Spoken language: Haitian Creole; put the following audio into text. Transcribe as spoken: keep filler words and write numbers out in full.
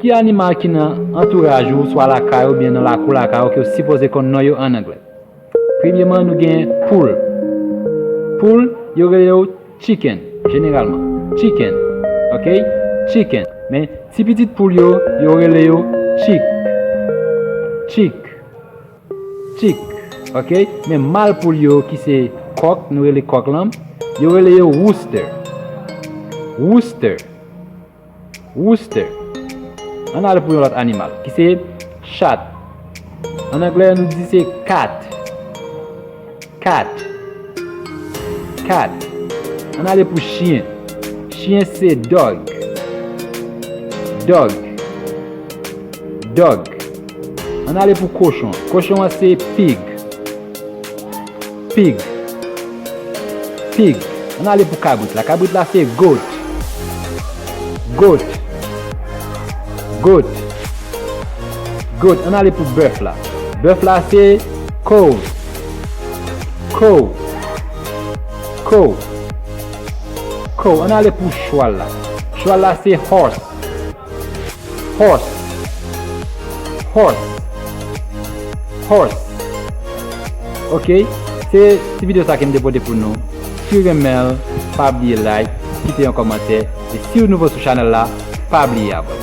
Ki animal ki nan antouraj ou, swa lakay ou byen nan lakou lakay ou, ke w sipoze konn non yo an anglè? Premyeman, nou gen poul. Poul, yo rele yo chicken, jeneralman. Chicken, ok? Chicken. Men, ti pitit poul yo, yo rele yo chick. Chick. Chick, ok? Men mal poul yo ki se kòk, nou rele kòk lan, yo rele yo rooster. Rooster. Rooster. Ann ale pou yon lòt animal, ki se chat. An anglè, nou di se cat. Cat. Cat. Ann ale pou chyen. Chyen se dog. Dog. Dog. Ann ale pou kochon. Kochon an se pig. Pig. Pig. Ann ale pou kabrit la. Kabrit la se goat. Goat. Goat. Goat. Ann ale pou bèf la. Bèf la se cow. Cow. Cow. Cow. Ann ale pou chwal la. Chwal la se horse. Horse. Horse. Horse. Ok, se ti videyo sa ke m te pote pou nou. Si w renmen l, pa bliye like, kite yon kòmantè. E si w nouvo sou chanèl la, pa bliye abòne.